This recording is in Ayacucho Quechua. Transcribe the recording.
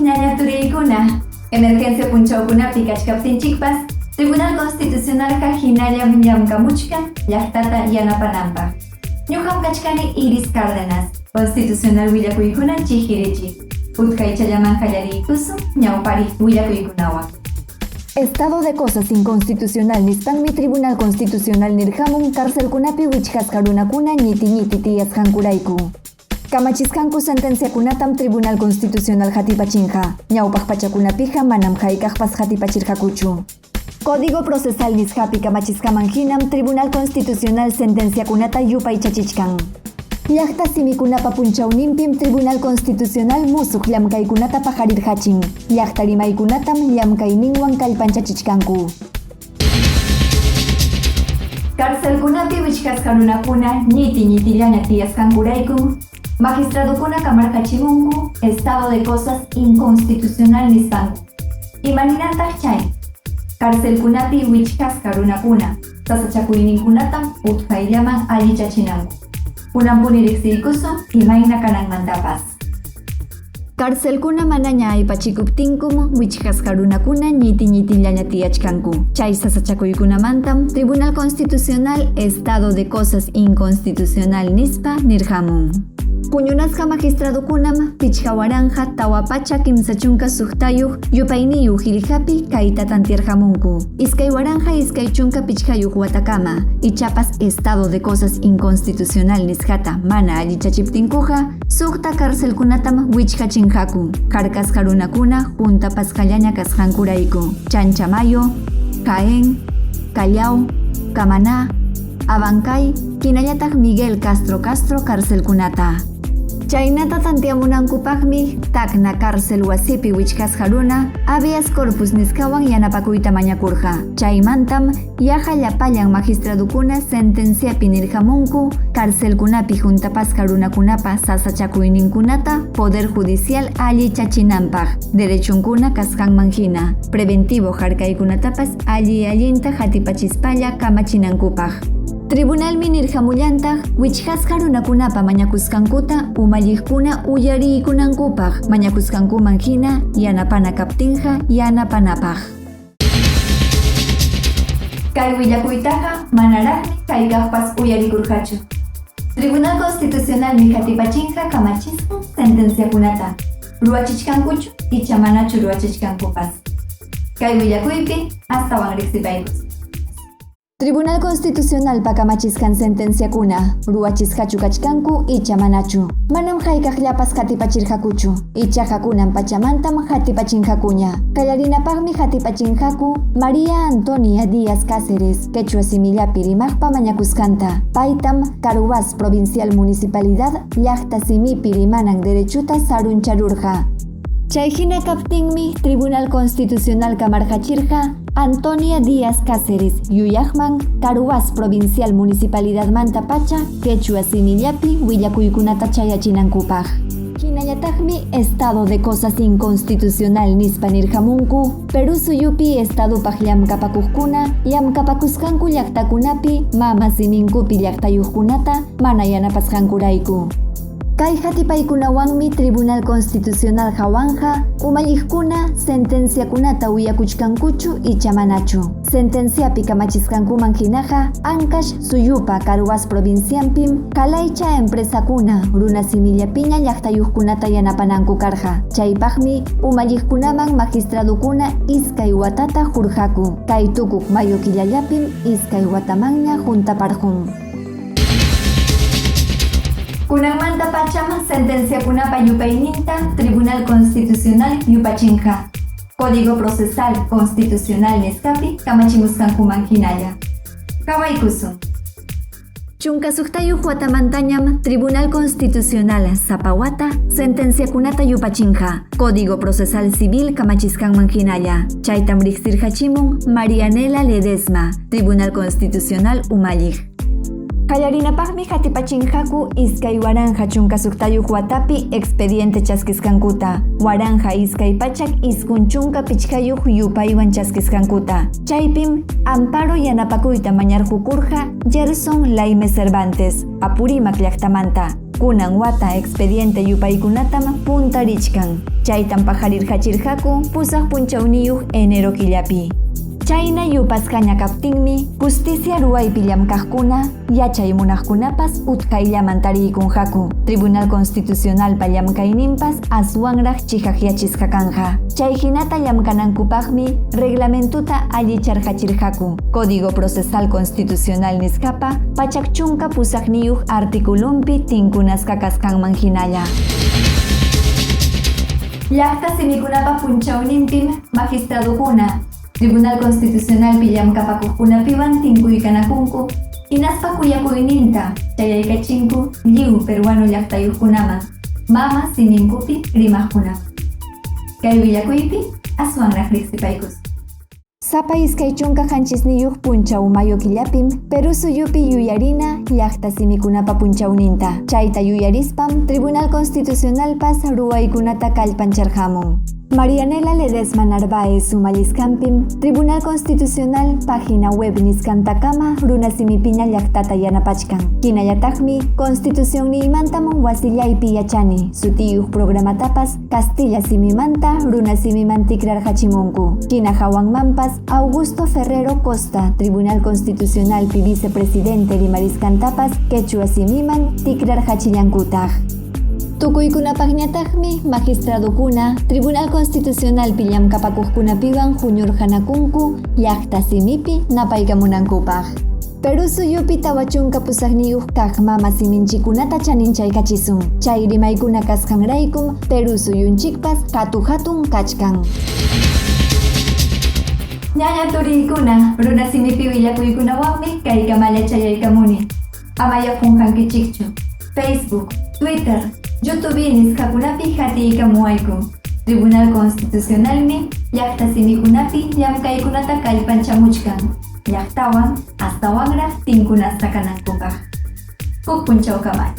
ñaña turiykuna. Emergencia punchawkunapi kachkaptinchikpas, Tribunal Constitucionalqa hinallam llamkamuchkan llaqtata yanapananpaq. Ñuqam kachkani Iris Cárdenas, Constitucional willakuykuna chihirichiq. Utqaychallaman qallariykusun ñawpariq willakuykunawan. Estado de cosas inconstitucional nispanmi Tribunal Constitucional nirqamun carcelkunapi wichqasqa runakuna ñiti ñiti tiyasqankurayku. Kamachisqanku sentenciakunatam Tribunal Constitucional hatipachinqa. Ñawpaq pachakunapiqa manam hayk'aqpas hatipachirqakuchu. Código Procesal nisqapi kamachisqaman hinam Tribunal Constitucional sentenciakunata yupaychachichkan. Llaqta simikunapa punchawninpim Tribunal Constitucional musuq llamkaykunata paqarirqachin. Llaqta rimaykunatam llamkayninwan kallpanchachichkanku. Carcelkunapi wichqasqa runakuna ñiti ñitillaña tiyasqankuraykum magistradokuna kamarqachimunku estado de cosas inconstitucional nispanku. Imaninantaq chay? Carcelkunapi wichqasqa runakuna sasachakuyninkunatam utqayllaman allichachinanku. Kunanpuni riqsiykusun imayna kananmantapas. Carcelkuna manaña aypachikuptinkum wichqasqa runakuna ñiti ñitillaña tiyachkanku. Chay sasachakuykunamantam Tribunal Constitucional Estado de Cosas Inconstitucional nispa nirqamun. Huñunasqa magistradokunam 5436 yupayniyuq qillqapi kayta tantearqamunku. 2025 watakama ichapas Estado de Cosas Inconstitucional nisqata mana allichachiptinkuqa suqta carcelkunatam wichqachinqaku. Harkasqa runakuna huntapasqallaña kasqankurayku. Chanchamayo, Jaén, Callao, Camaná, Abancay, hinallataq Miguel Castro Castro carcelkunata. Chaynata tanteamunankupaqmi Tacna cárcel wasipi wichqasqa runa habeas corpus nisqawan yanapakuyta mañakurqa. Chaymantam yaqa llapallan magistradukuna sentenciapi nirqamunku carcelkunapi huntapasqa runakunapa sasachakuyninkunata Poder Judicial allichachinanpaq derechonkuna kasqanman hina preventivo harkaykunatapas alli allinta hatipachispalla kamachinankupaq. Tribunalmi nirqamullantaq wichqasqa runakunapa mañakusqankuta umalliqkuna uyariykunankupaq mañakusqankuman hina yanapana kaptinqa yanapanapaq. Kay willakuytaqa manaraqmi hayk'aqpas uyarikurqachu. Tribunal Constitucionalmi hatipachinqa kamachisqan sentenciakunata ruwachichkankuchu icha manachu ruwachichkankupas. Kay willakuypi astawan riqsipaykus. Tribunal Constitucionalpa kamachisqan sentenciakuna ruwachisqachu kachkanku icha manachu. Manam hayk'aqllapas hatipachirqakuchu. Ichaqa kunan pachamantam hatipachinqakuña. Qallarinapaqmi hatipachinqaku María Antonia Díaz Cáceres, quechua simillapi rimaqpa mañakusqanta. Paytam Carhuaz Provincial Municipalidad llaqta simipi rimanan derechuta saruncharurqa. Chayhina kaptinmi Tribunal Constitucional kamarqachirqa Antonia Díaz Cáceres yuyaqman Carhuaz Provincial Municipalidadmanta pacha quechua simillapi willakuykunata chayachinankupaq. Hinallataqmi Estado de Cosas Inconstitucional nispa nirqamunku Perú suyupi Estadopaq llamkapakuqkuna llamkapakusqanku llaqtakunapi mama siminkupi llaqtayuqkunata mana yanapasqankurayku. Kay hatipaykunawanmi Tribunal Constitucional hawanqa umalliqkuna sentenciakunata uyakuchkankuchu icha manachu. Sentenciapi kamachisqankuman hinaqa Ancash suyupa Carhuaz provincianpim qalaycha empresakuna runa simillapiña llaqtayuqkunata yanapananku karqa. Chaypaqmi umalliqkunaman magistradukuna 2 watata hurqaku. Kay tukuq mayo killallapim 2 watamanña huntaparqun. Kunanmanta pacham sentenciakunapa yupayninta Tribunal Constitucional yupachinqa. Código Procesal Constitucional nisqapi kamachimusqankuman hinalla. Qawaykusun. 16 watamantañam Tribunal Constitucional sapa wata sentenciakunata yupachinqa. Código Procesal Civil kamachisqanman hinalla. Chaytam riqsirqachimun Marianela Ledesma, Tribunal Constitucional umalliq. Qallarinapaqmi hatipachinqaku 2016 watapi expediente chaskisqankuta, 1295 yupaywan chaskisqankuta. Chaypim amparo yanapakuyta mañarqukurqa Gerson Laime Cervantes, Apurímac llaqtamanta. Kunan wata expediente yupaykunatam puntarichkan. Chaytam paqarirqachirqaku 8 punchawniyuq enero killapi. Chayna yupasqaña kaptinmi justicia ruwaypi llamkaqkuna yachay munaqkunapas utqayllaman tariykunqaku. Tribunal Constitucionalpa llamkayninpas aswanraq chiqaqyachisqa kanja. Chay hinata llamkanankupaqmi reglamentuta allicharqachirqaku. Código Procesal Constitucional nisqapa 118 articulumpi tinkunasqa kasqanman hinalla. Llaqta simikunapa punchawninpim magistradukuna Tribunal Constitucionalpi llamkapakuqkunapiwan tinkuykanakunku hinaspa kuyakuyninta chayaykachinku lliw peruano llaqtayuqkunaman mama siminkupi rimaqkunaman. Kay willakuypi aswanraq riqsipaykus. Sapa 27 punchaw mayo killapim Perú suyupi yuyarina llaqta simikunapa punchawninta. Chayta yuyarispam Tribunal Constitucionalpas ruwaykunata kallpancharqamun. Marianela Ledesma Narváez umallisqanpim Tribunal Constitucional página web nisqantakama runasimipiña llaqtata yanapachkan. Hinallataqmi Constitucionniymantam wasillaypi yachani sutiyuq programatapas Castilla simimanta runasimiman tikrarqachimunku. Hina hawanmanpas Augusto Ferrero Costa, Tribunal Constitucionalpi vicepresidente rimarisqantapas quechua simiman tikrarqachillankutaq. Tukuykunapaqñataqmi magistradukuna Tribunal Constitucionalpi llamkapakuqkunapiwan huñurqanakunku llaqta simipi napaykamunankupaq. Perú suyupi 48 kaq mama siminchikunata chaninchaykachisun. Chay rimaykuna kasqanraykum Perú suyunchikpas hatu hatun kachkan. Ñaña turiykuna, runa simipi willakuykunawanmi kaykamalla chayaykamuni. Amaya qunqankichikchu. Facebook, Twitter, YouTube nisqakunapi hatiykamuwayku. Tribunal Constitucionalmi llaqta simikunapi llamkaykunata kallpanchamuchkan. Llaqtawan astawanraq tinkunasqa kanankupaq. Huk punchawkamalla.